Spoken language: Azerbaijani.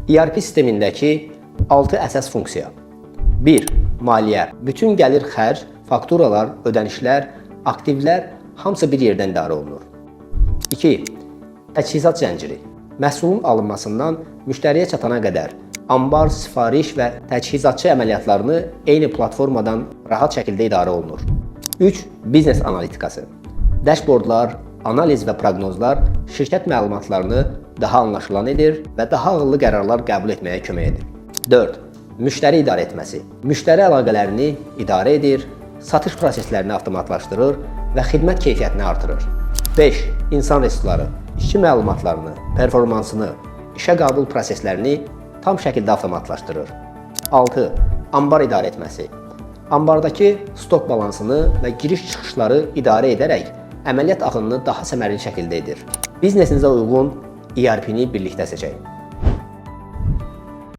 ERP sistemindəki 6 əsas funksiya. 1. Maliyyə. Bütün gəlir, xərc, fakturalar, ödənişlər, aktivlər hamısı bir yerdən idarə olunur. 2. Təchizat zənciri. Məhsulun alınmasından müştəriyə çatana qədər anbar, sifariş və təchizatçı əməliyyatlarını eyni platformadan rahat şəkildə idarə olunur. 3. Biznes analitikası. Dashboardlar, analiz və proqnozlar şirkət məlumatlarını daha anlaşılan edir və daha ağıllı qərarlar qəbul etməyə kömək edir. 4. Müştəri idarə etməsi. Müştəri əlaqələrini idarə edir, satış proseslərini avtomatlaşdırır və xidmət keyfiyyətini artırır. 5. İnsan resursları. İşçi məlumatlarını, performansını, işə qəbul proseslərini tam şəkildə avtomatlaşdırır. 6. Anbar idarə etməsi. Ambardakı stok balansını və giriş-çıxışları idarə edərək əməliyyat axınını daha səmərəli şəkildə edir. Biznesinizə uyğun ERP-ni birlikdə seçək.